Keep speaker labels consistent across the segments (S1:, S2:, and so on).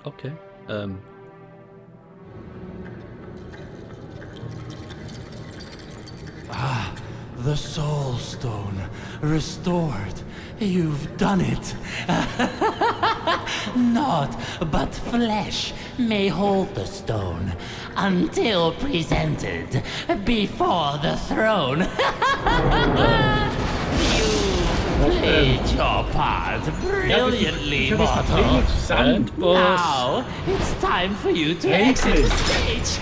S1: Okay.
S2: The Soul Stone restored. You've done it. Naught but flesh may hold the stone until presented before the throne. You played your part brilliantly,
S3: Ich habe das
S2: mortal.
S3: Training zusammen.
S1: Endboss.
S2: Now it's time for you to exit the stage.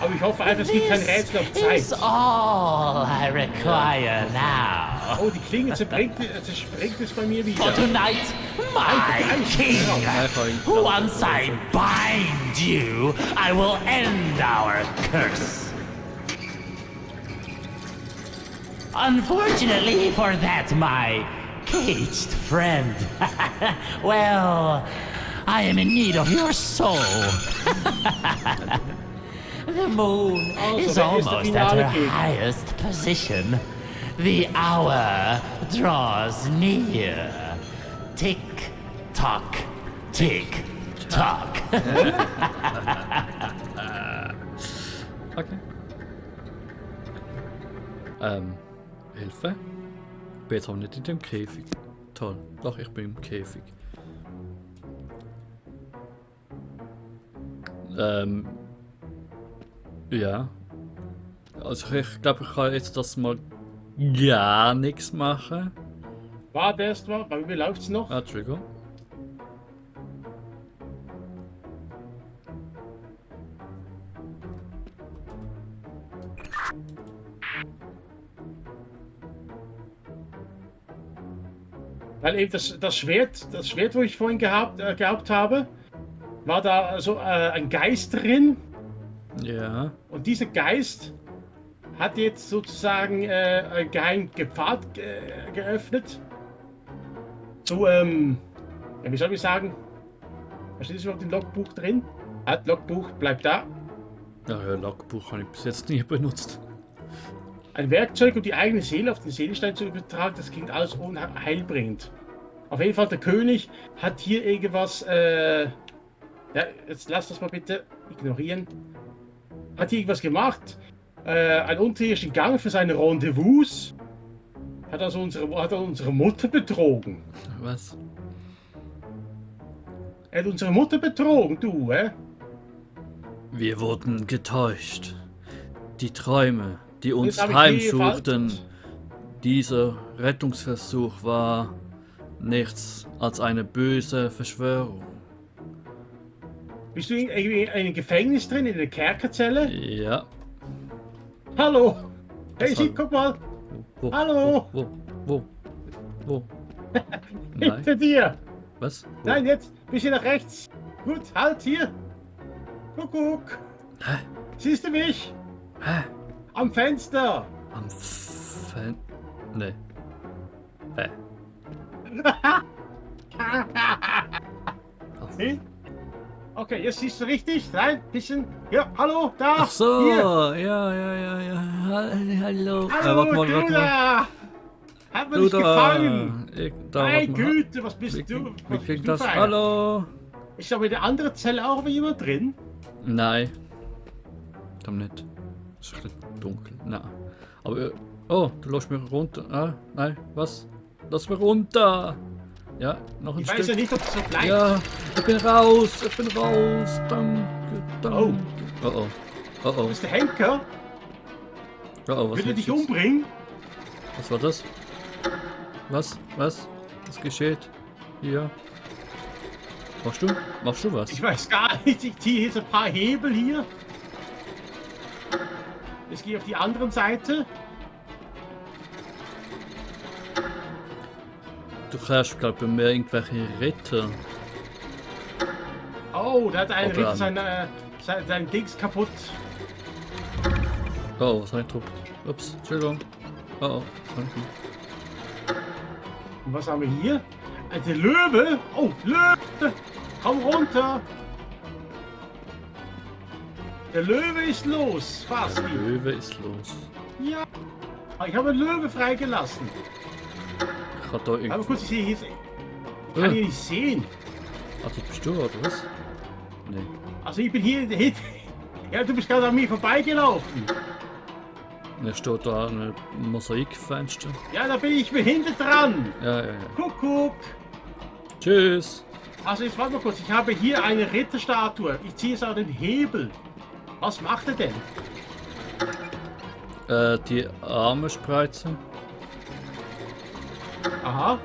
S3: Aber ich hoffe einfach, es gibt kein Rätsel auf Zeit.
S2: Is all I require now.
S3: Oh, die Klinge zerspringt es bei mir wieder.
S2: For tonight, my king. Once I bind you, I will end our curse. Unfortunately for that, my caged friend, well, I am in need of your soul. The moon is almost at her highest position. The hour draws near. Tick tock, tick tock.
S1: Okay. Hilfe? Ich bin jetzt auch nicht in dem Käfig. Toll. Doch, ich bin im Käfig. Ja. Also ich glaube, ich kann jetzt das mal gar nichts machen.
S3: Warte erst mal, bei mir läuft's noch.
S1: Ah, Entschuldigung.
S3: Weil eben das Schwert, wo ich vorhin gehabt habe, war da so ein Geist drin.
S1: Ja.
S3: Und dieser Geist hat jetzt sozusagen einen geheimen Pfad geöffnet. Zu, ja, wie soll ich sagen? Was steht überhaupt im Logbuch drin? Logbuch, bleibt da.
S1: Ja, Logbuch habe ich bis jetzt nie benutzt.
S3: Ein Werkzeug, um die eigene Seele auf den Seelenstein zu übertragen, das klingt alles unheilbringend. Auf jeden Fall, der König hat hier irgendwas, ja, jetzt lass das mal bitte ignorieren. Hat hier irgendwas gemacht, einen unterirdischen Gang für seine Rendezvous. Hat er unsere Mutter betrogen.
S1: Was?
S3: Er hat unsere Mutter betrogen, du,
S1: Wir wurden getäuscht. Die Träume, die uns
S3: Jetzt hab ich
S1: heimsuchten,
S3: gefaltet.
S1: dieser Rettungsversuch war nichts als eine böse Verschwörung.
S3: Bist du in einem Gefängnis drin, in einer Kerkerzelle?
S1: Ja.
S3: Hallo! Hey,
S1: Das
S3: sieh,
S1: war-
S3: guck mal!
S1: Wo?
S3: Hallo!
S1: Wo? Nein.
S3: Hinter dir!
S1: Was? Wo?
S3: Nein, jetzt! Bisschen nach rechts! Gut, halt hier! Kuckuck!
S1: Hä?
S3: Siehst du mich?
S1: Hä?
S3: Am Fenster!
S1: Am Fan... Nee. Hä?
S3: Sieh? Okay, jetzt siehst du richtig. Nein, bisschen. Ja, hallo, da!
S1: Ach so,
S3: Hier.
S1: ja. Hallo.
S3: Hallo,
S1: warte
S3: du
S1: mal.
S3: da! Hat mir
S1: Du
S3: nicht
S1: da.
S3: gefallen!
S1: Da,
S3: Meine
S1: warte mal.
S3: Güte, was bist
S1: Wie
S3: du?
S1: klingt-
S3: Was
S1: Wie
S3: bist
S1: klingt
S3: du
S1: das?
S3: für einer?
S1: Hallo?
S3: Ist aber in der anderen Zelle auch jemand drin?
S1: Nein. Komm nicht. Es ist ein bisschen dunkel. Nein. Aber. Oh, du lässt mich runter. Ah, nein, was? Lass mich runter! Ja, noch ein
S3: Ich
S1: Stück.
S3: weiß ja nicht, ob es so bleibt.
S1: Ja, ich bin raus. Danke.
S3: Oh.
S1: Oh.
S3: Du bist der Henker?
S1: Was
S3: Will er dich
S1: jetzt?
S3: umbringen?
S1: Was war das? Was? Was geschieht? Hier. Machst du was?
S3: Ich weiß gar nicht. Ich ziehe jetzt ein paar Hebel hier. Jetzt gehe ich auf die andere Seite.
S1: Du kannst, glaube ich, bei mir irgendwelche Ritter.
S3: Oh, da hat ein
S1: Oder-
S3: Ritter sein Dings kaputt.
S1: Oh, was habe ich gedruckt? Ups, Entschuldigung. Oh, danke.
S3: Und was haben wir hier? Der Löwe. Oh, Löwe. Komm runter. Der Löwe ist los. Fast.
S1: Der Löwe ist los.
S3: Ja. Ich habe einen Löwe freigelassen.
S1: Ich kann da
S3: Aber
S1: irgendwie...
S3: kurz, ich sehe hier. Ich kann hier nicht sehen.
S1: das bist du, oder was? Nee.
S3: Also ich bin hier... Ja, du bist gerade an mir vorbeigelaufen.
S1: Da steht da ein Mosaikfenster.
S3: Ja, da bin ich behindert dran.
S1: Ja.
S3: Kuckuck.
S1: Tschüss.
S3: Also jetzt warte mal kurz. Ich habe hier eine Ritterstatue. Ich ziehe es auf den Hebel. Was macht er denn?
S1: Die Arme spreizen.
S3: Aha.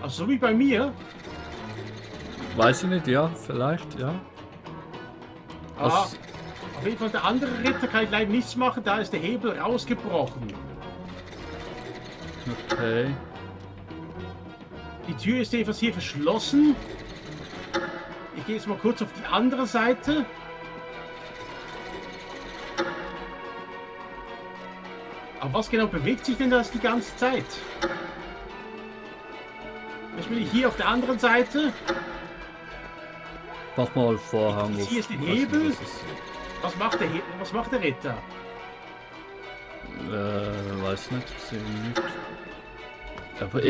S3: Also so wie bei mir.
S1: Weiß ich nicht, ja, vielleicht, ja.
S3: Aha.
S1: Was-
S3: Auf jeden Fall der andere Ritter kann ich leider nichts machen. Da ist der Hebel rausgebrochen.
S1: Okay.
S3: Die Tür ist jedenfalls hier verschlossen. Ich gehe jetzt mal kurz auf die andere Seite. Aber was genau bewegt sich denn das die ganze Zeit? Jetzt bin ich hier auf der anderen Seite.
S1: Mach mal Vorhang
S3: Hier
S1: auf.
S3: ist der
S1: Weiß nicht,
S3: Hebel.
S1: was ist.
S3: Was macht der Ritter?
S1: Weiß nicht, sehe ich nicht. Aber
S3: Und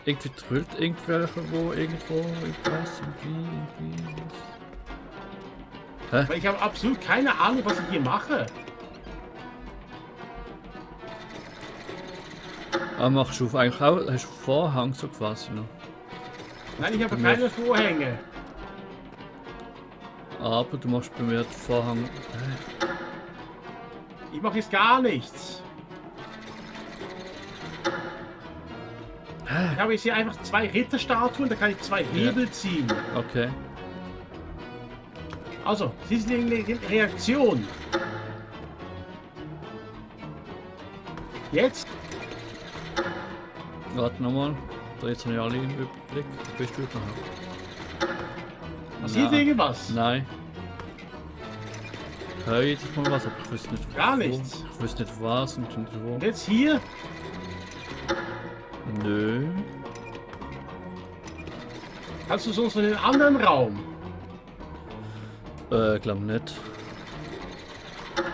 S1: irgendwie trüllt irgendwelcher irgendwo, irgendwas, irgendwie was.
S3: Weil ich habe absolut keine Ahnung, was ich hier mache.
S1: Machst du eigentlich auch, hast du Vorhang so quasi noch?
S3: Nein, ich habe
S1: Bei mir-
S3: keine Vorhänge.
S1: Aber du machst bei mir den Vorhang.
S3: Ich mache jetzt gar nichts. Ich habe jetzt hier einfach zwei Ritterstatuen, da kann ich zwei Hebel ziehen.
S1: Okay.
S3: Also, das ist die Reaktion. Jetzt?
S1: Warte nochmal. Da jetzt habe ich alle im Überblick. Wo bist du überhaupt?
S3: Passiert
S1: Nein.
S3: irgendwas?
S1: Nein. Hör jetzt mal was, aber ich wüsste nicht
S3: Gar
S1: wo.
S3: nichts.
S1: Ich wüsste nicht was und nicht wo.
S3: Und jetzt hier?
S1: Nö.
S3: Kannst du sonst in einen anderen Raum?
S1: Glaub nicht.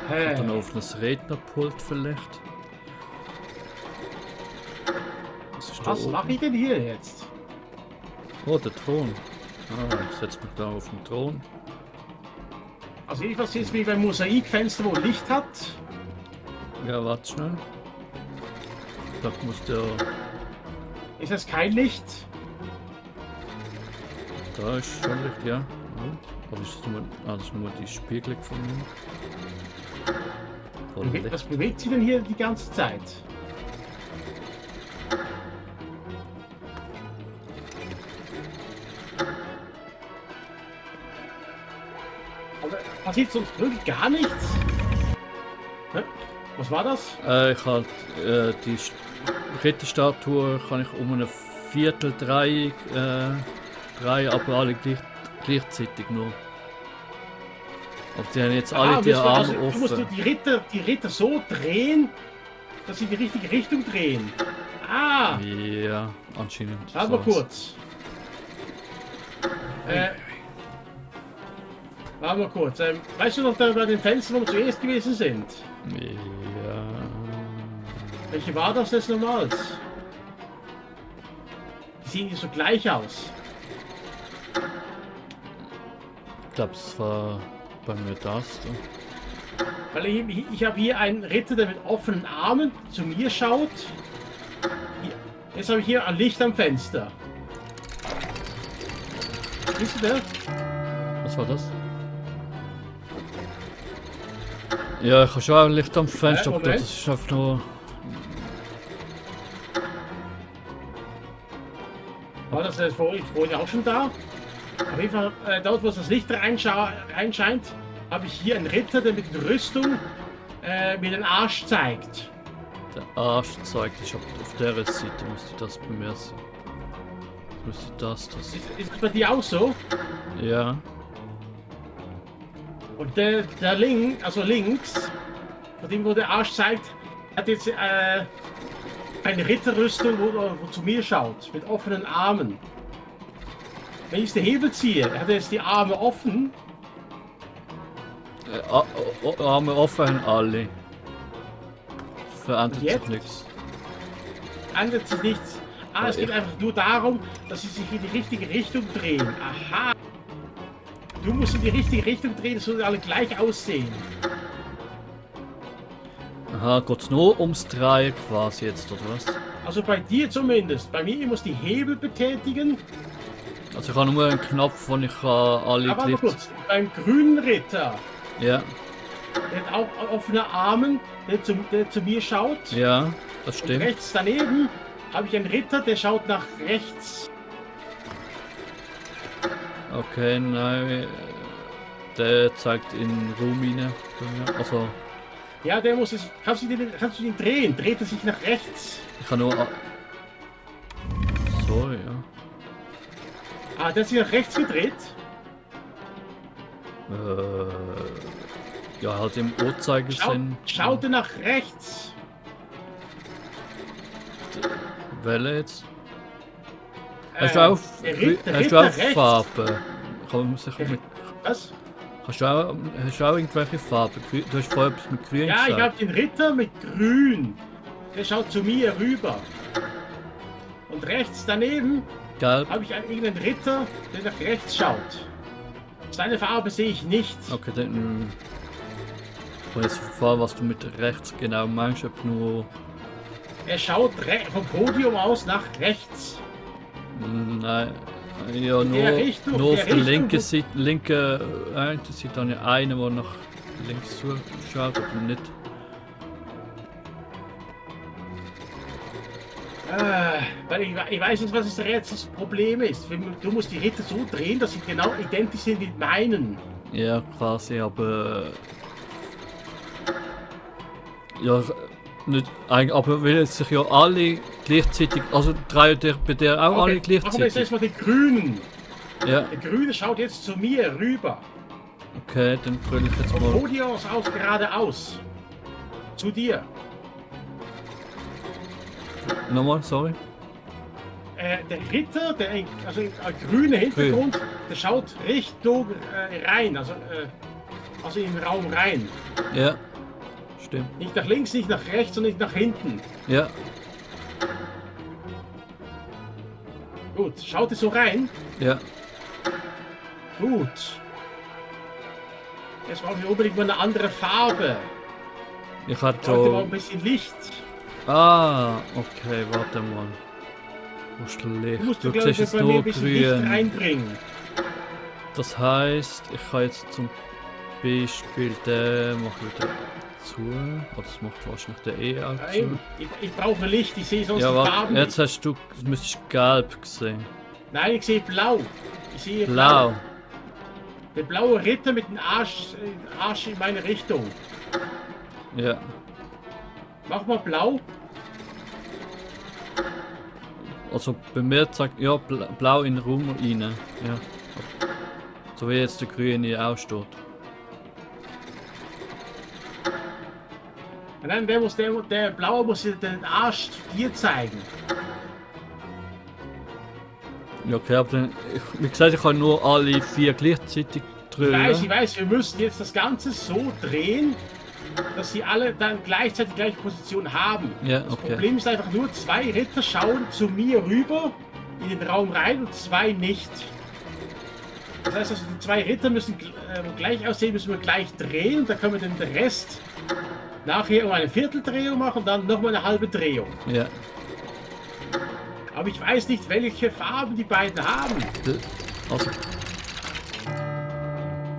S3: Hä?
S1: Dann auf das Rednerpult vielleicht. Was ist da
S3: Was
S1: oben?
S3: mache ich denn hier jetzt?
S1: Oh, der Thron. Ah, ich setze mich da auf den Thron.
S3: Also jedenfalls jetzt wie beim Mosaikfenster, wo Licht hat.
S1: Ja, warte schnell. Ich glaube, muss der...
S3: Ist das kein Licht?
S1: Da ist schon Licht, ja. Oh. Aber ist das nur... Ah, das ist nur die Spiegelung von mir. Voll
S3: Was
S1: Licht.
S3: bewegt sich denn hier die ganze Zeit? Aber passiert sonst wirklich gar nichts? Hä? Was war das?
S1: Ich halt die Ritterstatue kann ich um eine Viertel drei, aber alle gleichzeitig nur. Aber die haben jetzt alle die Arme
S3: Du musst
S1: offen.
S3: die Ritter so drehen, dass sie in die richtige Richtung drehen. Ah,
S1: Ja, anscheinend.
S3: warte mal
S1: so.
S3: kurz. Warte mal kurz. Weißt du noch da bei den Fenstern, wo wir zuerst gewesen sind?
S1: Ja.
S3: Welche war das jetzt nochmals? Die sehen ja so gleich aus.
S1: Ich glaube, es war bei mir das. Da.
S3: Weil ich habe hier einen Ritter, der mit offenen Armen zu mir schaut. Hier. Jetzt habe ich hier ein Licht am Fenster. Siehst du das?
S1: Was war das? Ja, ich habe schon ein Licht am Fenster, aber
S3: Moment.
S1: das ist einfach nur.
S3: War das vorhin auch schon da? Auf jeden Fall, dort wo das Licht reinscheint, habe ich hier einen Ritter, der mit Rüstung mir den Arsch zeigt.
S1: Der Arsch zeigt, ich habe auf der Seite müsste das bei mir sein. Müsste das.
S3: Ist das bei dir auch so?
S1: Ja.
S3: Und der links, von dem wo der Arsch zeigt, hat jetzt eine Ritterrüstung, wo zu mir schaut, mit offenen Armen. Wenn ich den Hebel ziehe, hat er jetzt die Arme offen.
S1: Arme offen alle. Verändert sich
S3: Jetzt?
S1: nichts.
S3: Ändert sich nichts. Ah, es geht einfach nur darum, dass sie sich in die richtige Richtung drehen. Aha. Du musst in die richtige Richtung drehen, dass sie alle gleich aussehen.
S1: Aha, geht's nur ums Dreieck quasi jetzt, oder was?
S3: Also bei dir zumindest. Bei mir, ich muss die Hebel betätigen.
S1: Also ich habe nur einen Knopf, wo ich alle
S3: Aber
S1: gleich...
S3: kurz, beim grünen Ritter,
S1: Ja,
S3: der hat auch offene Arme, der zu mir schaut.
S1: ja, das
S3: Und
S1: stimmt.
S3: rechts daneben habe ich einen Ritter, der schaut nach rechts.
S1: Okay, nein, der zeigt in den Raum rein. Also,
S3: Ja, der muss es. Kannst du den drehen? Dreht er sich nach rechts?
S1: ich kann nur... So, ja.
S3: Ah, der hat sich nach rechts gedreht.
S1: Ja, halt im Uhrzeigersinn.
S3: Schaut er nach rechts?
S1: Welle jetzt.
S3: Äh,
S1: Hast du auch,
S3: der
S1: hast du
S3: Ritter
S1: auch
S3: rechts.
S1: Farben? Kann man sich mit,
S3: Was?
S1: hast du auch irgendwelche Farben? Du hast vorher etwas mit Grün
S3: Ja, ich
S1: gesagt.
S3: habe den Ritter mit grün. Der schaut zu mir rüber. Und rechts daneben
S1: Gelb.
S3: habe ich irgendeinen Ritter, der nach rechts schaut. Seine Farbe sehe ich nicht.
S1: Okay, dann... Ich weiß jetzt vor, was du mit rechts genau meinst, ob nur...
S3: Er schaut vom Podium aus nach rechts.
S1: Nein, ja, nur,
S3: der Richtung-
S1: nur auf
S3: der
S1: der
S3: Richtung,
S1: linken
S3: wo-
S1: Seite, linke Seite dann ja einer, der nach links zuschaut, aber nicht.
S3: Weil ich weiß nicht, was das Problem ist. Du musst die Ritter so drehen, dass sie genau identisch sind wie meinen.
S1: Ja, quasi, aber... Ja, nicht, aber weil jetzt sich ja alle gleichzeitig, also drei bei der auch alle
S3: Machen wir jetzt
S1: gleichzeitig.
S3: erstmal den Grünen.
S1: Ja,
S3: Der Grüne schaut jetzt zu mir rüber.
S1: okay, dann brülle ich jetzt
S3: Vom
S1: mal.
S3: Podium aus geradeaus. Zu dir.
S1: Nochmal, sorry.
S3: Der Ritter, also ein grüner Hintergrund, der schaut Richtung rein, also in den Raum rein.
S1: Ja, stimmt.
S3: Nicht nach links, nicht nach rechts und nicht nach hinten.
S1: Ja,
S3: Gut, schaut es so rein.
S1: ja.
S3: Gut. Jetzt brauche ich unbedingt mal eine andere Farbe.
S1: Ich hatte
S3: Ich brauche mal
S1: so...
S3: ein bisschen Licht.
S1: Ah, okay, warte mal. Wo ist das Licht?
S3: Du musst,
S1: Du
S3: glaube
S1: siehst
S3: ich,
S1: jetzt
S3: bei mir ein
S1: nur
S3: bisschen Licht
S1: grün.
S3: reinbringen.
S1: Das heisst, ich kann jetzt zum Beispiel den machen wieder zu. Oder das macht wahrscheinlich der eh auch
S3: Ja,
S1: zu.
S3: eben. Ich brauche Licht, ich sehe sonst
S1: Ja,
S3: die
S1: warte,
S3: Farben
S1: jetzt
S3: nicht.
S1: hast du, das müsstest gelb sehen.
S3: Nein, ich sehe blau. Ich sehe
S1: Blau.
S3: Der blaue Ritter mit dem Arsch in meine Richtung.
S1: Ja.
S3: Mach mal blau.
S1: Also bei mir sagt ja blau in den Raum rein. Ja. So wie jetzt der grüne auch steht.
S3: Und dann der blaue muss den Arsch dir zeigen.
S1: Ja, okay, aber dann, wie gesagt, ich kann nur alle 4 gleichzeitig
S3: Ich
S1: drücken.
S3: weiß, wir müssen jetzt das Ganze so drehen, dass sie alle dann gleichzeitig die gleiche Position haben.
S1: Ja,
S3: Das
S1: okay.
S3: Problem ist einfach nur, 2 Ritter schauen zu mir rüber in den Raum rein und 2 nicht. Das heißt also, die 2 Ritter müssen gleich aussehen, müssen wir gleich drehen. Da können wir den Rest nachher um eine Vierteldrehung machen und dann nochmal eine halbe Drehung.
S1: Ja.
S3: Aber ich weiß nicht, welche Farben die beiden haben.
S1: Also.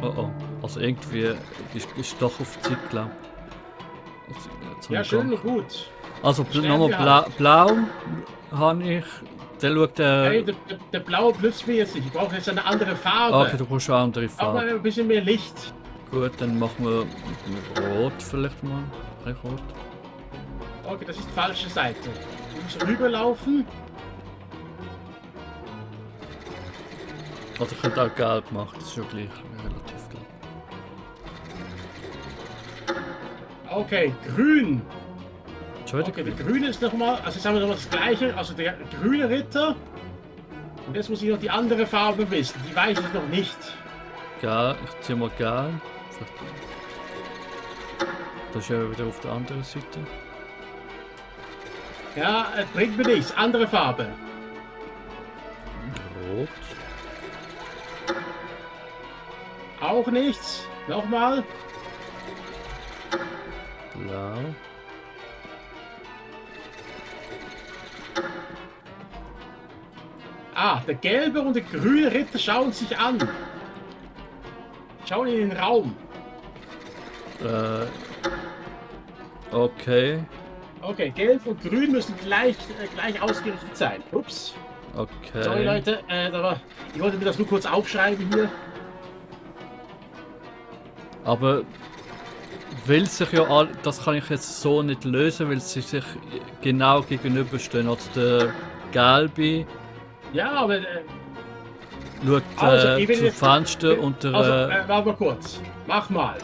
S1: Oh oh. Also irgendwie ist doch auf Zeit, glaube ich. Also, jetzt habe
S3: Ja,
S1: ich
S3: schön
S1: gar-
S3: und gut.
S1: Also
S3: Stern
S1: nochmal
S3: wir
S1: blau habe ich. Der schaut
S3: Hey, der blaue nützt mir jetzt nicht. Ich brauche jetzt eine andere Farbe.
S1: okay, du brauchst eine andere
S3: Auch mal
S1: Farbe.
S3: ein bisschen mehr Licht.
S1: Gut, dann machen wir rot vielleicht mal. Ein rot.
S3: Okay, das ist die falsche Seite. Du musst rüberlaufen.
S1: Also ich könnte auch gelb machen, das ist ja gleich relativ gelb.
S3: Okay, grün.
S1: Schon wieder
S3: Okay, der
S1: grün.
S3: grüne ist nochmal, also jetzt haben wir nochmal das gleiche, also der grüne Ritter. Und jetzt muss ich noch die andere Farbe wissen, die weiß ich noch nicht.
S1: Gelb, ich ziehe mal gelb. Vielleicht- Das ist ja wieder auf der anderen Seite.
S3: Ja, bringt mir nichts, andere Farbe.
S1: Rot.
S3: Auch nichts. Nochmal.
S1: Blau.
S3: Ah, der gelbe und der grüne Ritter schauen sich an. Schauen in den Raum.
S1: Okay.
S3: Okay, gelb und grün müssen gleich ausgerichtet sein. Ups.
S1: Okay.
S3: Sorry Leute, ich wollte mir das nur kurz aufschreiben hier.
S1: Aber will sich ja das kann ich jetzt so nicht lösen, weil sie sich genau gegenüberstehen. Also der gelbe
S3: Ja, aber
S1: schaut
S3: Also, ich will
S1: zum
S3: jetzt-
S1: Fenster und der
S3: warte mal kurz. Mach mal.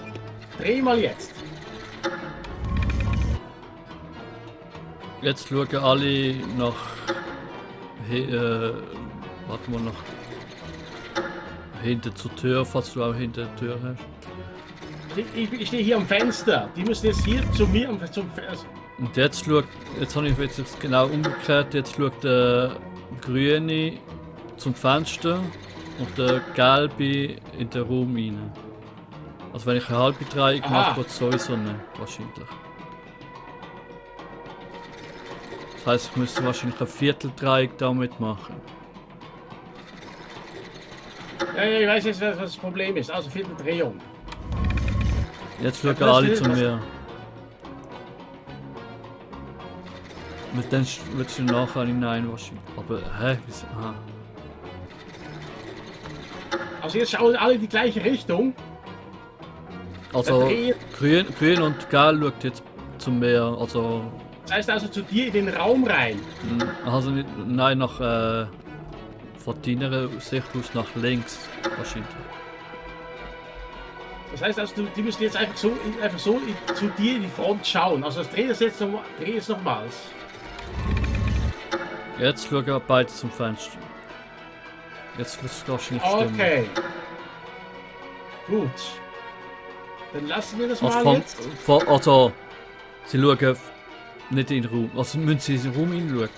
S3: Dreh mal jetzt.
S1: jetzt schauen alle nach warte mal nach hinten zur Tür, falls du auch hinter der Tür hast.
S3: Ich stehe hier am Fenster. Die müssen jetzt hier zu mir zum
S1: Und jetzt schaut, jetzt habe ich jetzt genau umgekehrt, jetzt schaut der Grüne zum Fenster und der Gelbe in den Raum rein. Also wenn ich eine halbe Dreieck
S3: Aha.
S1: mache, wird es sowieso nicht, wahrscheinlich. Das heisst, ich müsste wahrscheinlich ein Vierteldreieck damit machen.
S3: Ja, ich weiß jetzt, was das Problem ist. Also Vierteldrehung.
S1: Jetzt schauen
S3: Ja,
S1: alle
S3: das-
S1: zu mir. Mit dann wird du nachher hinein wahrscheinlich. Aber hä? Wieso? Aha.
S3: Also jetzt schauen alle in die gleiche Richtung.
S1: Also
S3: Dreh-
S1: grün und gelb schaut jetzt zum Meer. Also,
S3: Das heißt also zu dir in den Raum rein.
S1: also nicht, nein, nach von deiner Sicht aus nach links wahrscheinlich.
S3: Das heißt also, die müssen jetzt einfach so zu dir in die Front schauen. Also das dreh es jetzt nochmals.
S1: Jetzt schauen wir beide zum Fenster. Jetzt wird es wahrscheinlich stimmen.
S3: Okay. Gut. Dann lassen wir das
S1: Also,
S3: mal jetzt.
S1: also sie schauen nicht in den Raum. Also müssen sie in den Raum hinschauen.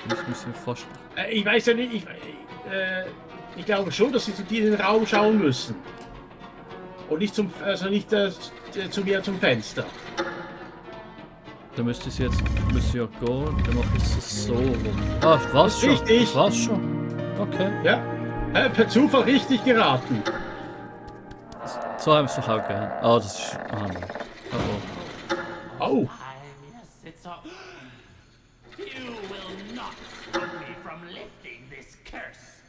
S1: Das müssen wir fast.
S3: Ich weiß ja nicht, ich glaube schon, dass sie zu dir in den Raum schauen müssen. Und nicht zu mir zum Fenster.
S1: Dann müsste sie jetzt ja gehen. Dann mache ich es so rum. Ah, war's
S3: ist
S1: schon?
S3: richtig.
S1: Das war's schon. Okay.
S3: Ja? Per Zufall richtig geraten.
S1: So haben wir es doch auch gern. Ah, das ist. Ah, nein. Oh,
S3: Oh.
S2: Yes, it's all. You will not stop me from lifting this curse.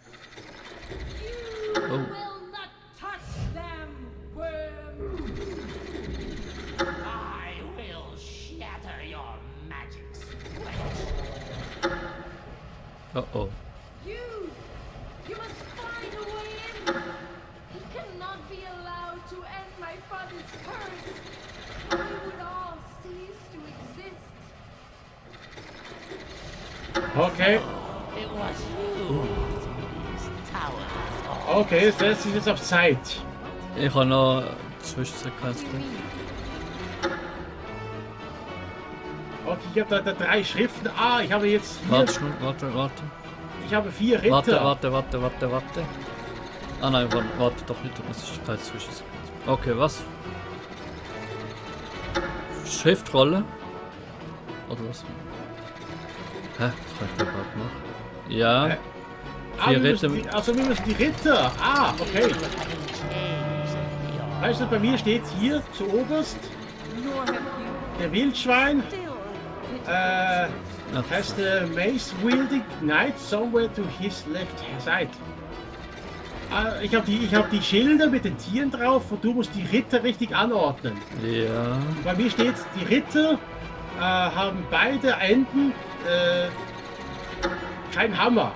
S4: You
S1: Oh.
S4: will not touch them, worm.
S2: I will shatter your magic sledge.
S1: oh. Oh.
S4: You must find a way in. He cannot be allowed to end my father's curse. Or we would all cease to exist.
S3: Okay.
S2: It was you who built these towers.
S3: Okay, jetzt setzt sich jetzt auf Zeit.
S1: Ich habe noch eine Zwischensequenz drin.
S3: Okay, ich habe da 3 Schriften. Ah, ich habe jetzt hier.
S1: Warte, schnell, warte.
S3: Ich habe 4 Ritter.
S1: Warte. Ah nein, warte doch nicht. Das ist keine Zwischensequenz. Okay, was? Schriftrolle? Oder was? Hä? Was kann ich da überhaupt machen? Ja.
S3: Hä?
S1: Vier
S3: wir müssen
S1: Ritter.
S3: wir müssen die Ritter. Ah, okay.
S2: You would have been changed in the
S3: Weißt du, bei mir steht hier zu oberst
S4: Nor have you
S3: der Wildschwein.
S4: still.
S3: Has the mace wielding knight somewhere to his left side. Ich habe die Schilder mit den Tieren drauf und du musst die Ritter richtig anordnen.
S1: Ja.
S3: Bei mir steht, die Ritter haben beide Enden kein Hammer.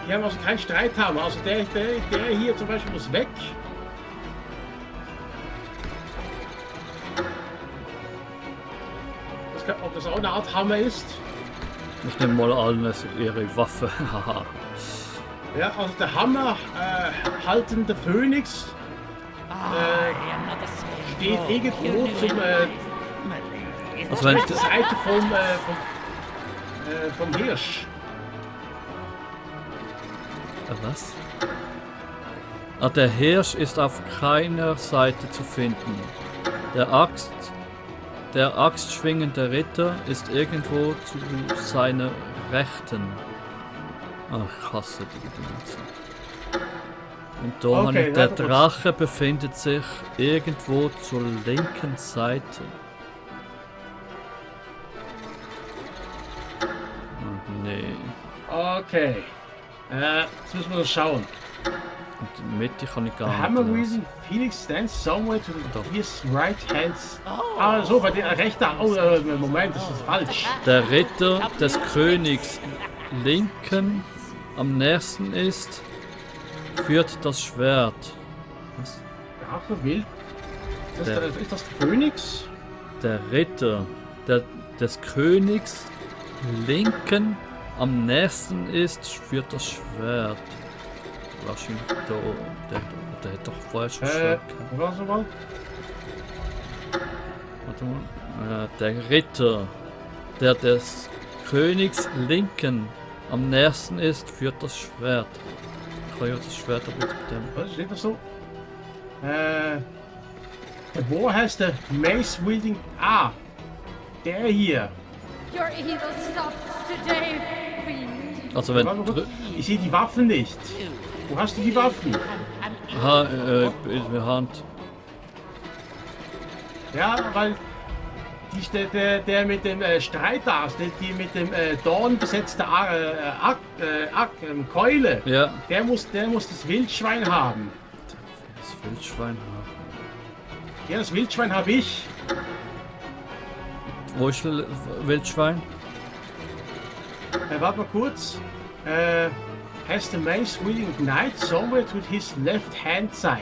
S3: Die haben also keinen Streithammer. Also der hier zum Beispiel muss weg. Ob das auch eine Art Hammer ist?
S1: Ich nehme mal an, es ist ihre Waffe. Haha.
S3: Ja, also der Hammer haltende Phönix
S2: I am not the same.
S3: steht irgendwo zum
S1: Also wenn
S3: auf der Seite vom Hirsch.
S1: Was? Ah, der Hirsch ist auf keiner Seite zu finden. Der axtschwingende Ritter ist irgendwo zu seiner Rechten. Ach, ich hasse die Benutzung. Und da
S3: Okay,
S1: habe ich, der
S3: warte kurz.
S1: Drache befindet sich irgendwo zur linken Seite. Oh, nee.
S3: Okay. Jetzt müssen wir das schauen.
S1: Und die Mitte kann ich gar
S3: The
S1: nicht
S3: hammer
S1: lesen.
S3: wielding Phoenix stands somewhere to
S1: Doch.
S3: his right hand. Ah, so, bei der rechten. Oh, Moment, das ist falsch.
S1: Der Ritter des Königs linken am nächsten ist, führt das Schwert. Was?
S3: Der Drache wild. Ist das der Phönix?
S1: Der Ritter des Königs linken am nächsten ist, führt das Schwert. Wahrscheinlich da. Der hat doch vorher schon Schwert gehabt.
S3: Warte mal.
S1: Warte mal. Der Ritter, der des Königs linken am nächsten ist, führt das Schwert. Ich kann ja das Schwert aber jetzt mit dem.
S3: Was steht das so? Der Boar heißt der Mace Wielding. Ah, der hier.
S4: Your evil stops today, fiend.
S1: Also wenn
S3: Warte mal kurz. Ich sehe die Waffen nicht. Wo hast du die Waffen?
S1: in der Hand.
S3: Ja, weil der mit dem Streitars, die mit dem Dorn besetzte Keule,
S1: Ja.
S3: der muss das Wildschwein haben.
S1: Das Wildschwein haben.
S3: Ja, das Wildschwein habe ich.
S1: Wo ist das Wildschwein?
S3: Warte mal kurz. Has the mace wielding knight somewhere to his left hand side?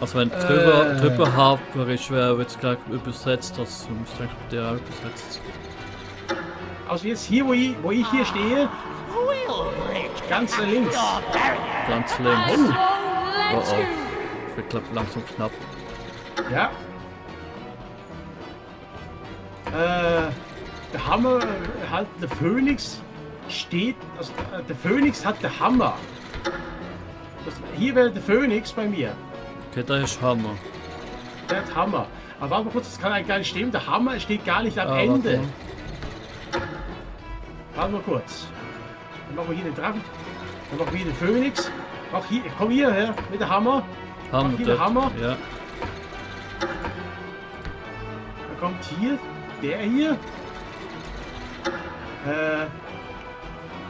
S1: Also wenn drüber Harper ist, wäre jetzt gleich übersetzt, das müsste eigentlich bei dir auch übersetzt.
S3: Also jetzt hier, wo ich hier stehe, ganz links.
S1: Ganz
S4: I
S1: links.
S4: won't
S1: Oh
S4: let
S1: oh.
S4: you.
S1: Ich wird glaub langsam knapp.
S3: Ja. Der Hammer, halt der Phönix steht, also der Phönix hat der Hammer. Hier wäre der Phönix bei mir.
S1: Okay, da ist Hammer.
S3: Der hat Hammer. Aber warte mal kurz, das kann eigentlich gar nicht stimmen. Der Hammer steht gar nicht am
S1: Ah,
S3: Ende.
S1: warte
S3: Warte mal kurz. Dann machen wir hier den Drachen. Dann machen wir hier den Phönix. Mach hier, komm hierher mit der Hammer.
S1: Hammer,
S3: Mach hier den
S1: dort.
S3: Hammer.
S1: Ja.
S3: Dann kommt hier der hier.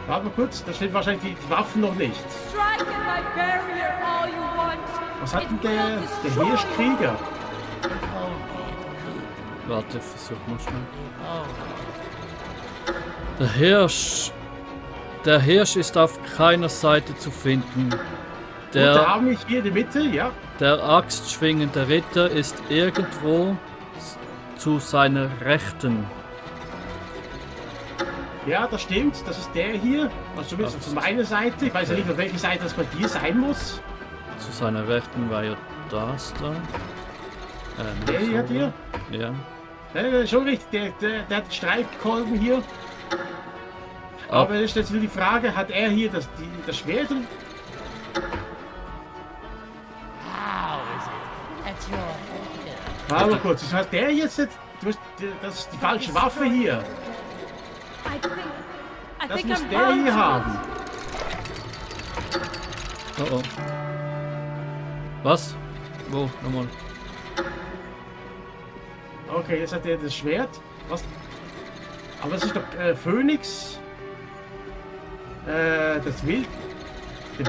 S3: Warte mal kurz, da steht wahrscheinlich die Waffen noch nicht.
S4: Strike at my barrier all you want.
S3: Was hat denn
S4: It will
S3: der
S4: destroy
S3: Hirschkrieger?
S1: Warte, versuch mal schnell. Der Hirsch ist auf keiner Seite zu finden.
S3: Und da
S1: Der,
S3: haben wir hier in der Mitte, ja.
S1: der axtschwingende Ritter ist irgendwo zu seiner Rechten.
S3: Ja, das stimmt. Das ist der hier. Also zumindest auf meiner Seite. Ich weiß ja nicht, auf welcher Seite das bei dir sein muss.
S1: Zu seiner Rechten war ja das da.
S3: Der hier hat hier.
S1: Ja.
S3: Schon richtig. Der hat den Streitkolben hier. Aber es ist jetzt nur die Frage, hat er hier das Schwert?
S2: How is it that you're here?
S3: Warte mal kurz. Das heißt, der jetzt, das ist die falsche Waffe hier.
S4: I
S3: Das
S4: think
S3: muss
S4: I'm
S3: der
S4: bound
S3: hier
S4: to
S3: haben.
S1: Oh oh. Was? Wo? Nochmal.
S3: Okay, jetzt hat er das Schwert. Was? Aber das ist doch Phönix. Der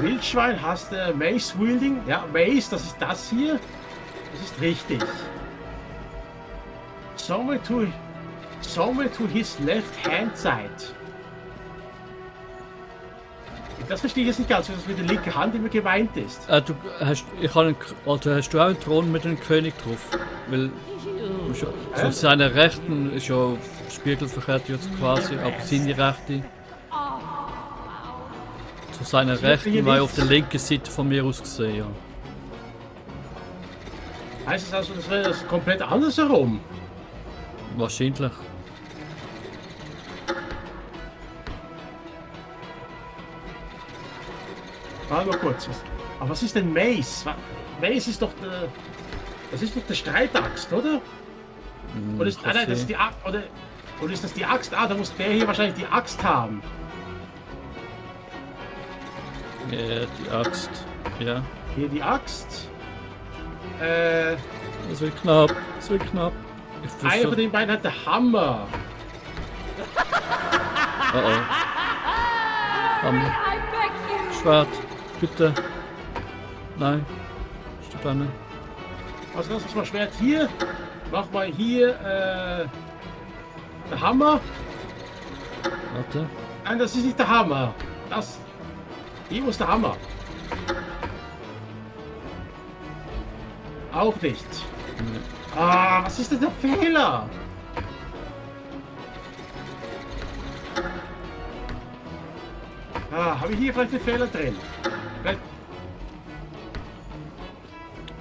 S3: Wildschwein hast Mace Wielding. Ja, Mace, das ist das hier. Das ist richtig. Somewhere to his left hand side. Das verstehe ich jetzt nicht ganz, wie das mit der linken Hand immer gemeint ist.
S1: Hast du auch einen Thron mit einem König drauf? Weil zu seiner Rechten ist ja spiegelverkehrt jetzt quasi, aber seine Rechte. Zu seiner Rechten war ja auf der linken Seite von mir aus gesehen, ja.
S3: Heißt das also, das wäre das komplett andersherum?
S1: Wahrscheinlich.
S3: Warte mal kurz. Aber was ist denn Mace? Mace ist doch der... Das ist doch der Streitaxt, oder? Oder ist, nein, das ist die Axt, oder ist das die Axt? Ah, da muss der hier wahrscheinlich die Axt haben.
S1: Ja, die Axt. Ja.
S3: Hier die Axt.
S1: Das wird knapp. Das wird knapp. Ich
S3: Einer von den beiden hat der Hammer.
S1: Oh oh. Hammer.
S4: I beg you.
S1: Schwert. Bitte. Nein. Stefane.
S3: Was lass uns mal Schwert hier. Mach mal hier der Hammer.
S1: Warte.
S3: Nein, das ist nicht der Hammer. Das. Hier muss der Hammer. Auch nicht.
S1: Nee.
S3: Ah, was ist denn der Fehler? Ah, habe ich hier vielleicht einen Fehler drin? Vielleicht...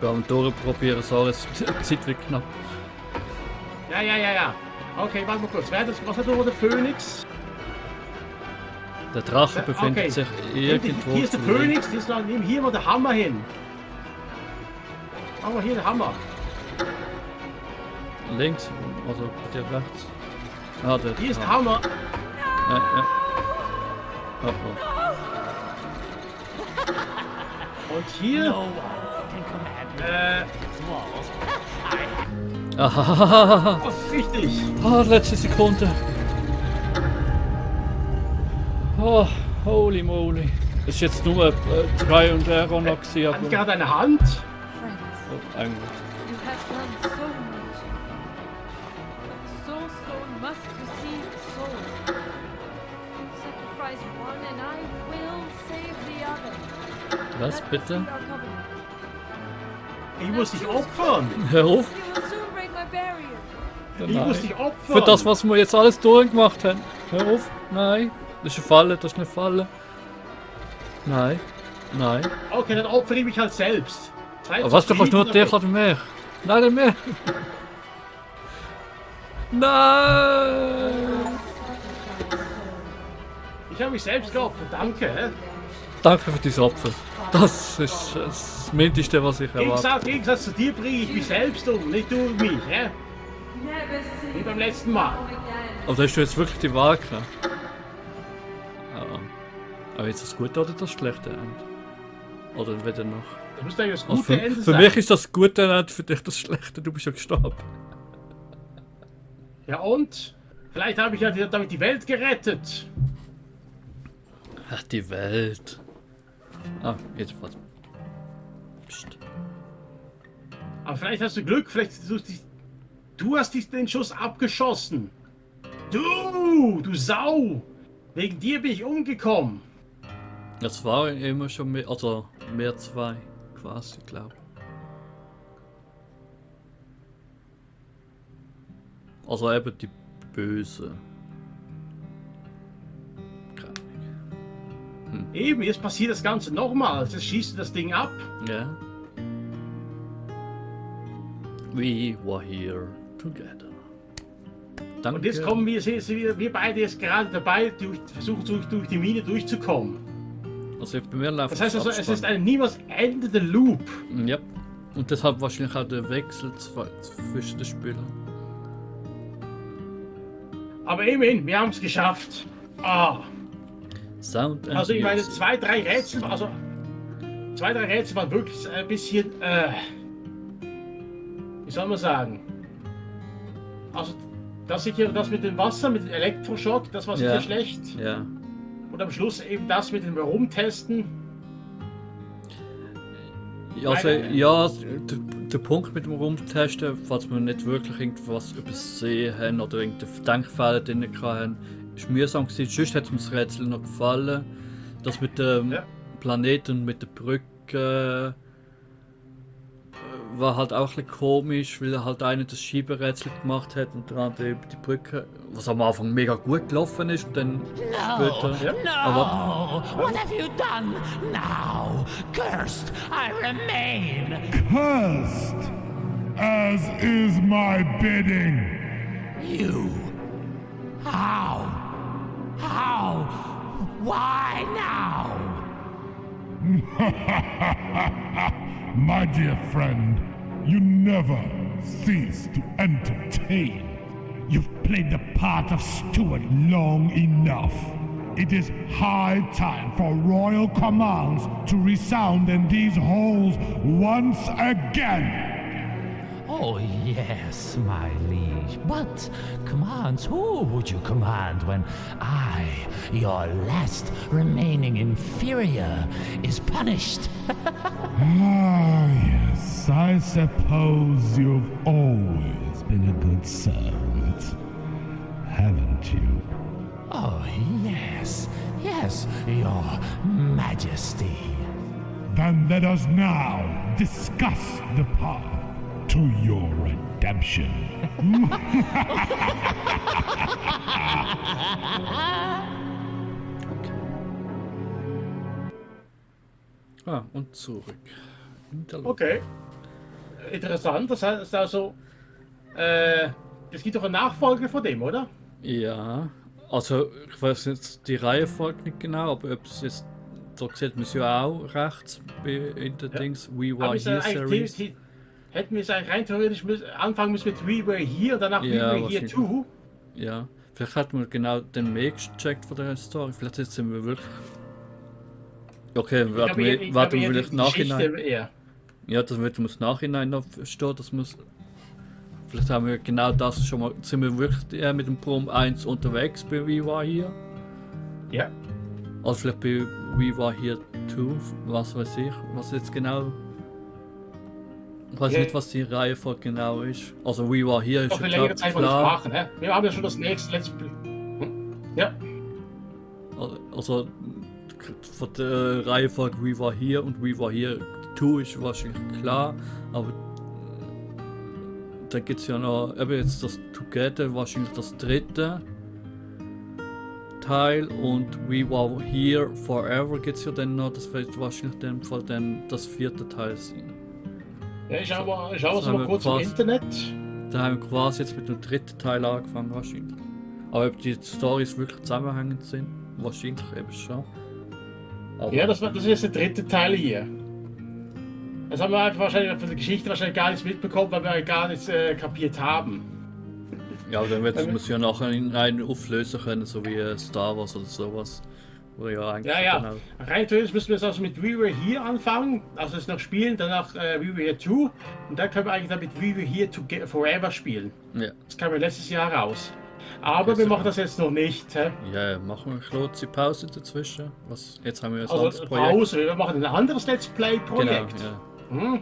S1: Beim Tore probieren, so es Zeit wird knapp.
S3: Ja. Okay, warte mal kurz. Was hat der Phönix?
S1: Der Drache
S3: Ja,
S1: befindet
S3: okay.
S1: sich irgendwo.
S3: Hier ist der
S1: zu links.
S3: Phönix, nehmen hier mal der Hammer hin. Machen wir hier den Hammer.
S1: Links oder bei dir rechts? Ah, der
S3: Hier ist der
S1: Drache.
S3: Hammer.
S1: Ja. Oh,
S3: Und hier,
S2: No one can command these walls.
S1: oh. Ahahaha.
S3: das ist richtig.
S1: Ah, letzte Sekunde. Oh, holy moly. Es ist jetzt nur 3 und R noch gewesen,
S3: Hat
S1: aber...
S3: gerade eine Hand.
S4: Friends,
S1: Oh, eigentlich.
S4: you have done so much. The Soul Stone must receive the soul. Sacrifice one and I will save the other.
S1: Was,
S4: Let us
S1: bitte?
S4: keep our covenant.
S3: Ich muss dich opfern.
S1: Hör auf.
S4: You will soon break my barrier.
S3: Ich muss dich
S1: Nein.
S3: opfern.
S1: Für das, was wir jetzt alles durchgemacht haben. Hör auf. Nein. Das ist eine Falle, das ist eine Falle. Nein. Nein.
S3: Okay, dann opfere ich mich halt selbst. Seid
S1: Aber was, du kannst nur
S3: zufrieden
S1: dich oder mich? Nein, nicht mehr. Nein.
S3: Ich habe mich selbst geopfert, danke. Hä?
S1: Danke für dein Opfer. Das ist das Mindeste, was ich erwarte.
S3: Im Gegensatz zu dir bringe ich mich selbst um, nicht du mich. Hä? Wie beim letzten Mal.
S1: Aber da hast du jetzt wirklich die Wahl gehabt. Ja. Aber jetzt das gute oder das schlechte Ende? Oder weder noch?
S3: Das müsste eigentlich das
S1: Also
S3: gute Ende
S1: für
S3: sein.
S1: mich ist das gute Ende, für dich das schlechte. Du bist ja gestorben.
S3: Ja und? Vielleicht habe ich ja damit die Welt gerettet.
S1: Ach, die Welt. Ah, jedenfalls. Psst.
S3: Aber vielleicht hast du Glück, vielleicht du hast den Schuss abgeschossen. Du Sau! Wegen dir bin ich umgekommen.
S1: Das war immer schon mehr, also mehr 2 quasi, glaube ich. Also eben die Böse. Keine Ahnung.
S3: Eben, jetzt passiert das Ganze nochmal. Jetzt schießt du das Ding ab.
S1: Ja. We were here together. Danke.
S3: Und jetzt kommen wir beide jetzt gerade dabei, versuchen durch die Mine durchzukommen.
S1: Also bei mir läuft
S3: Das heißt also, es
S1: Abspann.
S3: ist ein niemals endender Loop.
S1: Ja. Und deshalb wahrscheinlich auch der Wechsel zwischen den Spielern.
S3: Aber immerhin, wir haben es geschafft. Ah.
S1: Sound and
S3: Also ich meine,
S1: Music.
S3: 2, 3 Rätsel waren wirklich ein bisschen, wie soll man sagen? Also das mit dem Wasser, mit dem Elektroschock, das war sicher
S1: Ja.
S3: schlecht.
S1: Ja.
S3: Und am Schluss eben das mit dem Rumtesten.
S1: Ja, also,
S3: Meine-
S1: ja, der Punkt mit dem Rumtesten, falls wir nicht wirklich irgendwas übersehen haben oder irgendeinen Denkfehler drin haben, ist mühsam gewesen. Sonst hat mir das Rätsel noch gefallen. Das mit dem
S3: Ja.
S1: Planeten und mit der Brücke war halt auch ein bisschen komisch, weil halt einer das Schieberätsel gemacht hat und der andere über die Brücke, was am Anfang mega gut gelaufen ist und dann später...
S2: No! What have you done? Now, cursed, I remain!
S5: Cursed, as is my bidding.
S2: You. How? How? Why now?
S5: My dear friend, you never cease to entertain. You've played the part of Stuart long enough. It is high time for royal commands to resound in these halls once again.
S2: Oh, yes, my liege. But commands, who would you command when I, your last remaining inferior, is punished?
S5: Ah, yes, I suppose you've always been a good servant, haven't you?
S2: Oh, yes, your majesty.
S5: Then let us now discuss the path to your redemption.
S1: Und zurück.
S3: Okay. Interessant, das heißt also, es gibt doch eine Nachfolge von dem, oder?
S1: Ja, also ich weiß jetzt die Reihenfolge nicht genau, aber ob es jetzt, da sieht man es ja auch rechts in der Dings, We Were Here Series.
S3: Hätten wir es eigentlich rein theoretisch anfangen müssen mit We Were Here und danach We Were Here Too?
S1: Ja, vielleicht hätten wir genau den Weg gecheckt von der Story, vielleicht sind wir wirklich... Okay, warten wir vielleicht nachhinein. Ja, das wird uns nachhinein noch verstehen, das muss... Vielleicht haben wir genau das schon mal... Sind wir wirklich mit dem Prom 1 unterwegs bei We Were Here?
S3: Ja.
S1: Also vielleicht bei We Were Here 2, was weiß ich, was jetzt genau... Ich weiß nicht, was die Reihenfolge genau ist. Also We Were Here ist
S3: schon klar. Machen, he? Wir haben ja schon das nächste Let's Play. Ja.
S1: Also von der Reihenfolge We Were Here und We Were Here 2 ist wahrscheinlich klar, aber da gibt es ja noch eben jetzt das Together, wahrscheinlich das dritte Teil, und We Were Here Forever gibt es ja dann noch, das wird wahrscheinlich dann Fall dann das vierte Teil sein.
S3: Ja, ich schaue mal kurz im Internet.
S1: Da haben wir quasi jetzt mit dem dritten Teil angefangen wahrscheinlich. Aber ob die Storys wirklich zusammenhängend sind, wahrscheinlich eben schon. Aber
S3: ja, das ist jetzt der dritte Teil hier. Das haben wir einfach wahrscheinlich von der Geschichte gar nicht mitbekommen, weil wir gar nichts kapiert haben.
S1: Ja, aber dann wird es ja nachher in einen auflösen können, so wie Star Wars oder sowas. Wo ja eigentlich
S3: genau. Rein theoretisch müssen wir jetzt also mit We Were Here anfangen, also es noch spielen, danach We Were Here 2 und dann können wir eigentlich damit We Were Here Forever spielen. Ja. Das kam ja letztes Jahr raus. Aber wir machen das jetzt noch nicht. He?
S1: Ja, machen wir eine kurze Pause dazwischen. Jetzt haben wir ein
S3: anderes Projekt. Pause, wir machen ein anderes Let's Play Projekt.
S1: Genau,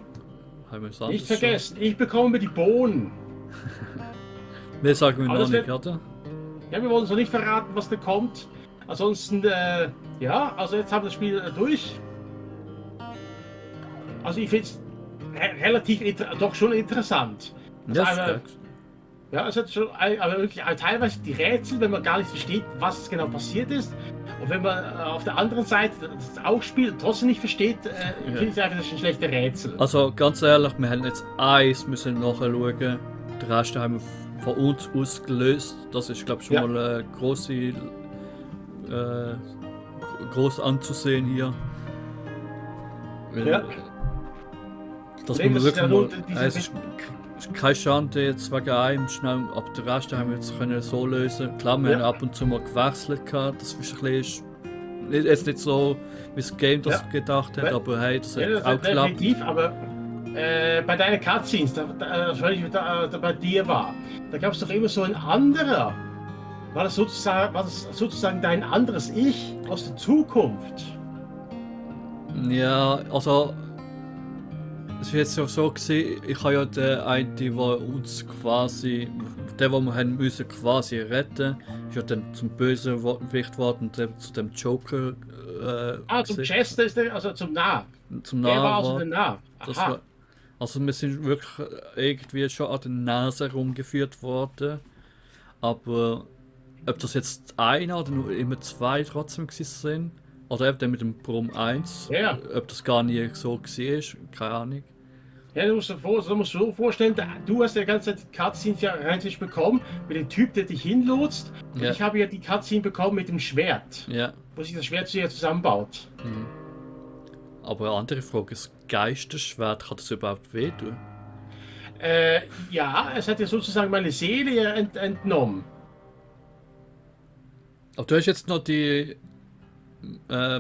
S1: ja.
S3: Nicht vergessen, ich bekomme die Bohnen.
S1: Mehr sagen wir noch nicht, oder?
S3: Ja, wir wollen uns noch nicht verraten, was da kommt. Ansonsten, ja, also jetzt haben wir das Spiel durch. Also ich finde es relativ doch schon interessant. Ja, es hat schon, aber wirklich teilweise die Rätsel, wenn man gar nicht versteht, was genau passiert ist. Und wenn man auf der anderen Seite das auch spielt und trotzdem nicht versteht, finde ich einfach, das ist ein schlechter Rätsel.
S1: Also ganz ehrlich, wir haben jetzt eins müssen nachschauen. Den Rest haben wir von uns aus gelöst. Das ist, glaube ich, schon mal eine groß anzusehen hier.
S3: Ja.
S1: Dass man wirklich mal, es ist keine Schande jetzt wegen einem schnell, aber den Rest haben wir jetzt können so lösen. Klar, wir haben ab und zu mal gewechselt gehabt, das ist ein bisschen, jetzt nicht so wie das Game das gedacht hat, aber hey, das hat auch geklappt.
S3: Definitiv, aber bei deinen Cutscenes, da bei dir war, da gab es doch immer so ein anderer. War das sozusagen dein anderes Ich aus der Zukunft?
S1: Ja, also es ist jetzt so gesehen, ich habe ja den einen, der uns quasi, den wir haben müssen quasi retten, ist ja dann zum Bösewicht geworden und zu dem Joker.
S3: Zum Chester ist der, also zum Narr.
S1: Zum Narr.
S3: Der war also der Narr.
S1: Also wir sind wirklich irgendwie schon an der Nase herumgeführt worden, aber ob das jetzt einer oder nur immer zwei trotzdem sind, oder eben mit dem Prom 1, ob das gar nicht so war, keine Ahnung.
S3: Ja, du musst dir so vorstellen, du hast ja die ganze Zeit die Cutscenes ja rein bekommen, mit dem Typ, der dich hinlotst. Und ich habe ja die Cutscene bekommen mit dem Schwert, wo sich das Schwert zu dir zusammenbaut.
S1: Aber eine andere Frage, das Geisterschwert, kann das überhaupt wehtun?
S3: Ja, es hat ja sozusagen meine Seele ja entnommen.
S1: Aber du hast jetzt noch die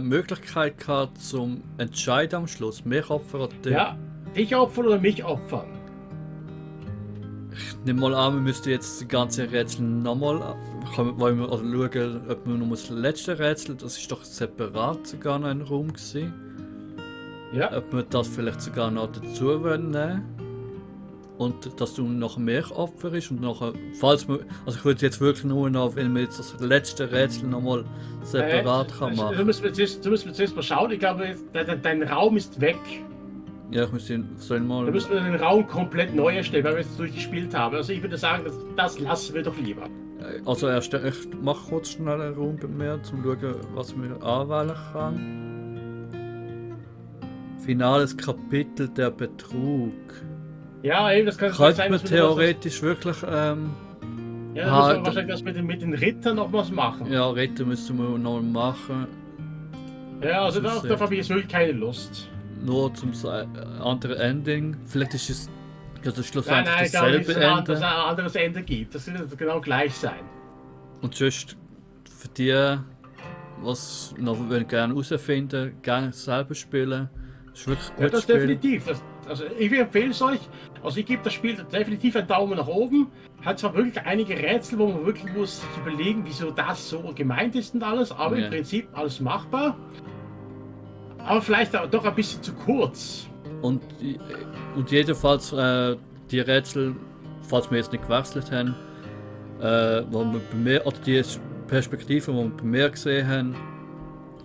S1: Möglichkeit gehabt zum Entscheiden am Schluss, mich opfern oder dich.
S3: Ja, dich opfern oder mich opfern.
S1: Ich nehme mal an, wir müssten jetzt die ganze Rätsel nochmal wollen wir also schauen, ob wir noch das letzte Rätsel, das ist doch separat sogar noch ein Raum gewesen.
S3: Ja.
S1: Ob wir das vielleicht sogar noch dazu wollen nehmen. Und dass du noch mehr Opfer ist und nachher, falls wir, also ich würde jetzt wirklich nur noch, wenn wir jetzt das letzte Rätsel nochmal separat kann machen.
S3: Du müssen wir zuerst mal schauen, ich glaube, dein Raum ist weg.
S1: Ja, ich müsste sollen mal.
S3: Da müssen wir den Raum komplett neu erstellen, weil wir es durchgespielt haben. Also ich würde sagen, das lassen wir doch lieber.
S1: Also ich mache kurz schnell einen Raum bei mir, um zu schauen, was wir anwählen kann. Finales Kapitel, der Betrug.
S3: Ja, eben, das kann
S1: Könnte
S3: sein,
S1: man
S3: dass wir
S1: theoretisch wirklich.
S3: Ja, da müssen wir wahrscheinlich das mit den Rittern noch was machen.
S1: Ja, Ritter müssen wir noch machen.
S3: Ja, also
S1: Das ist
S3: darauf habe ich jetzt wirklich keine Lust.
S1: Nur zum anderen Ending. Vielleicht ist es ja, das schlussendlich
S3: Nein, ich glaube nicht,
S1: dasselbe
S3: dass es
S1: Ende.
S3: ein anderes Ende gibt. Das wird genau gleich sein.
S1: Und sonst für die, was noch gerne herausfinden, gerne selber spielen. Das ist wirklich ein
S3: Ja,
S1: gutes
S3: das
S1: Spiel.
S3: definitiv. Also ich empfehle es euch. Also ich gebe das Spiel definitiv einen Daumen nach oben. Hat zwar wirklich einige Rätsel, wo man wirklich muss sich überlegen, wieso das so gemeint ist und alles, aber
S1: Ja.
S3: im Prinzip alles machbar. Aber vielleicht auch doch ein bisschen zu kurz.
S1: Und jedenfalls die Rätsel, falls wir jetzt nicht gewechselt haben, wo wir bei mir, oder die Perspektive, die wir bei mir gesehen haben,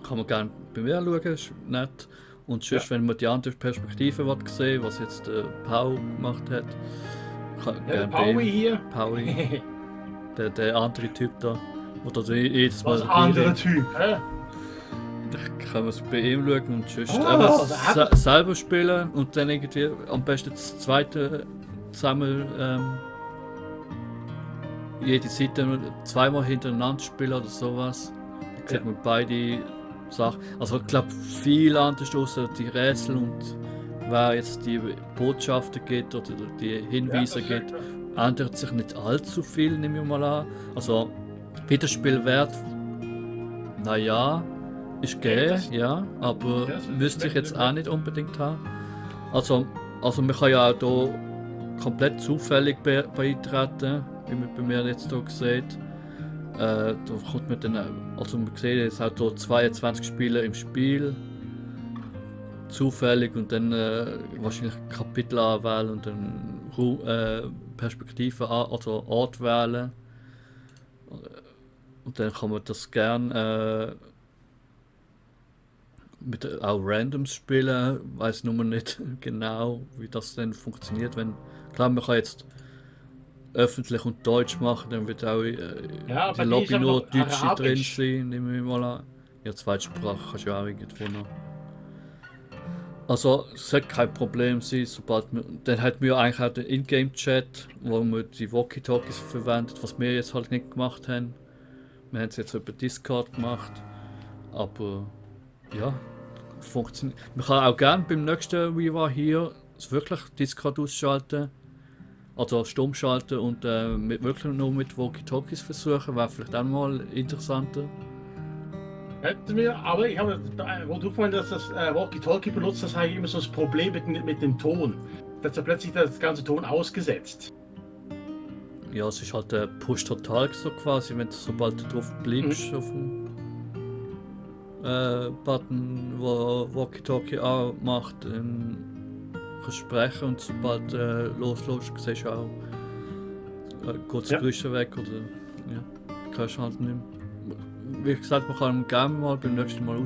S1: kann man gerne bei mir schauen, ist nett. Und sonst,
S3: Ja.
S1: wenn man die andere Perspektive sehen, was jetzt Pau gemacht hat, kann
S3: Ja,
S1: gerne bei
S3: Paui
S1: ihm.
S3: hier.
S1: Paui, der andere Typ da, oder jedes Mal
S3: Was anderer Typ. Hä?
S1: Da kann man es bei ihm schauen und sonst
S3: Oh,
S1: eben
S3: also hat-
S1: selber spielen und dann irgendwie am besten das zweite zusammen jede Seite zweimal hintereinander spielen oder sowas. Dann sieht man beide Sachen. Also ich glaube viel anders außer die Rätsel und wer jetzt die Botschaften gibt oder die Hinweise
S3: Ja,
S1: gibt, ändert sich nicht allzu viel, nehme ich mal an. Also Wiederspielwert, naja, ist gegeben, ja, aber
S3: Ja, das
S1: müsste ich
S3: schmeckt
S1: jetzt auch nicht unbedingt haben. Also man kann ja auch hier komplett zufällig beitreten, wie man bei mir jetzt hier sieht. Da kommt man dann, also man sieht jetzt auch hier 22 Spieler im Spiel. Zufällig und dann wahrscheinlich Kapitel anwählen und dann Perspektive also Ort wählen. Und dann kann man das gern mit auch Randoms spielen. Weiß nur nicht genau, wie das dann funktioniert. Wenn, klar, man kann jetzt öffentlich und Deutsch machen, dann wird auch
S3: Ja,
S1: die
S3: bei mir
S1: Lobby
S3: ist aber
S1: nur
S3: noch
S1: Deutsch drin
S3: Arabisch.
S1: sein, nehme ich mal an. Ja, Zweitsprache kannst du ja auch irgendwo noch. Also, es sollte kein Problem sein, sobald man. Dann hat man ja eigentlich auch den Ingame-Chat, wo man die Walkie-Talkies verwendet, was wir jetzt halt nicht gemacht haben. Wir haben es jetzt über Discord gemacht. Aber ja, funktioniert. Man kann auch gerne beim nächsten Viva hier wirklich Discord ausschalten. Also stumm schalten und wirklich nur mit Walkie-Talkies versuchen, wäre vielleicht auch mal interessanter.
S3: Hätten wir, aber ich habe, wo du vorhin das Walkie-Talkie benutzt, das habe ich immer so das Problem mit dem Ton. Da ist ja plötzlich das ganze Ton ausgesetzt.
S1: Ja, es ist halt Push total so quasi, wenn du sobald du drauf bleibst auf dem Button, wo Walkie-Talkie anmacht, kannst du sprechen und sobald loslässt, siehst du auch kurz
S3: Ja.
S1: Geräusche weg oder ja, kannst du halt nicht mehr. Wie gesagt, man kann ihn gerne mal beim nächsten Mal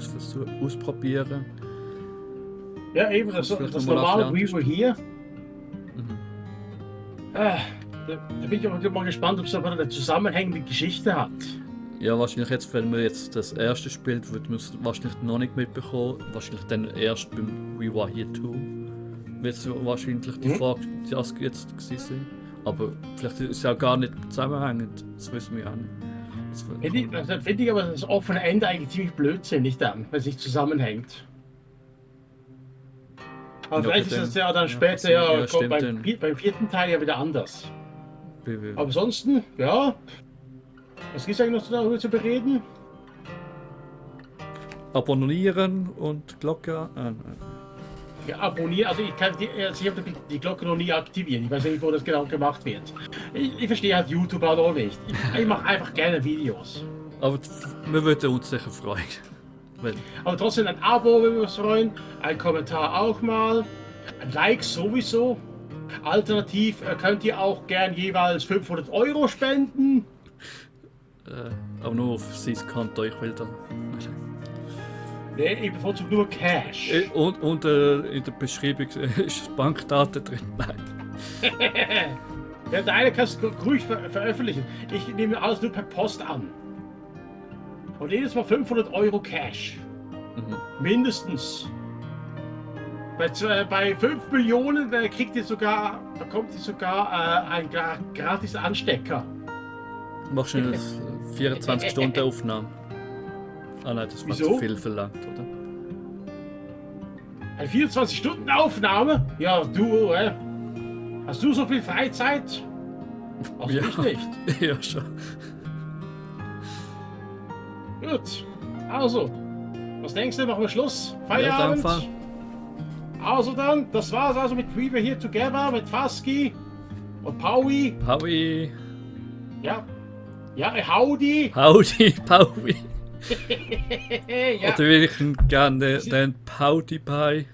S1: ausprobieren.
S3: Ja, eben, das
S1: Vielleicht noch mal
S3: normale
S1: auf die
S3: Weaver hier.
S1: Mhm.
S3: Da bin ich aber mal gespannt, ob es aber eine zusammenhängende Geschichte hat.
S1: Ja, wahrscheinlich jetzt, wenn man jetzt das erste spielt, wird man es wahrscheinlich noch nicht mitbekommen. Wahrscheinlich dann erst beim We Were Here 2 wird es wahrscheinlich die Frage, die das jetzt gewesen sein. Aber vielleicht ist es ja gar nicht zusammenhängend, das wissen wir auch nicht.
S3: Finde ich aber das offene Ende eigentlich ziemlich blödsinnig dann, wenn es nicht zusammenhängt. Aber
S1: Ja,
S3: vielleicht
S1: bei
S3: ist das
S1: dem-
S3: ja dann
S1: ja,
S3: später,
S1: ja,
S3: kommt
S1: stimmt,
S3: beim 4. Teil ja wieder anders.
S1: Wie-
S3: Aber ansonsten, ja. Was gibt es eigentlich noch darüber zu bereden?
S1: Abonnieren und Glocke an.
S3: Ja, abonnieren, also ich habe die Glocke noch nie aktiviert. Ich weiß nicht, wo das genau gemacht wird. Ich verstehe halt YouTube auch noch nicht. Ich mache einfach gerne Videos.
S1: Aber wir würden uns sicher freuen. Weil,
S3: Aber trotzdem ein Abo würde uns freuen, ein Kommentar auch mal, ein Like sowieso. Alternativ könnt ihr auch gern jeweils 500 € spenden.
S1: aber nur auf sein Konto, ich will da.
S3: Nee, ich bevorzuge nur Cash.
S1: Und in der Beschreibung ist Bankdaten drin. Nein.
S3: Ja, der eine kann es ruhig veröffentlichen. Ich nehme alles nur per Post an. Und jedes Mal 500 € Cash. Mindestens. Bei 5 Millionen bekommt ihr sogar einen gratis Anstecker.
S1: Machst du eine 24-Stunden-Aufnahme? Ah nein, das war
S3: Wieso?
S1: zu viel verlangt, oder?
S3: Eine 24-Stunden-Aufnahme? Ja, du, hast du so viel Freizeit? Also
S1: Ja.
S3: ich nicht.
S1: Ja, schon.
S3: Gut. Also, was denkst du? Machen wir Schluss?
S1: Ja,
S3: Feierabend?
S1: dann
S3: Also dann, das war's also mit We Were Here Together, mit Faski und Paui.
S1: Howie.
S3: Ja. Ja, Howdy.
S1: Howdy, Paui.
S3: Ja.
S1: Oder will ich ihn gerne den Powdy Pie?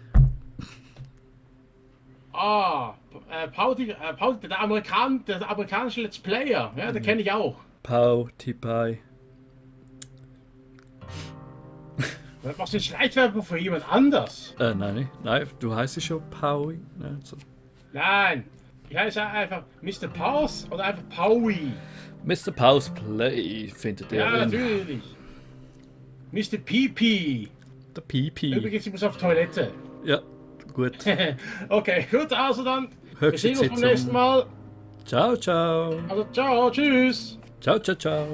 S3: Paudi, der amerikanische Let's Player, ja, den kenne ich auch.
S1: Powdy Pie.
S3: Machst du eine Schleichwerbung für jemand anders?
S1: Nein, du heißt schon Paui. Nein, so.
S3: Nein, ich heiße einfach Mr. Paus oder einfach Paui.
S1: Mr. Paus Play findet ihr
S3: Ja,
S1: in
S3: natürlich. Mr. PP.
S1: der Pipi.
S3: Übrigens, ich muss auf Toilette.
S1: Ja, gut.
S3: Okay, gut, also dann. Wir
S1: Höchste
S3: sehen uns beim
S1: Sitzung.
S3: nächsten Mal.
S1: Ciao, ciao.
S3: Also, ciao, tschüss.
S1: Ciao, ciao, ciao.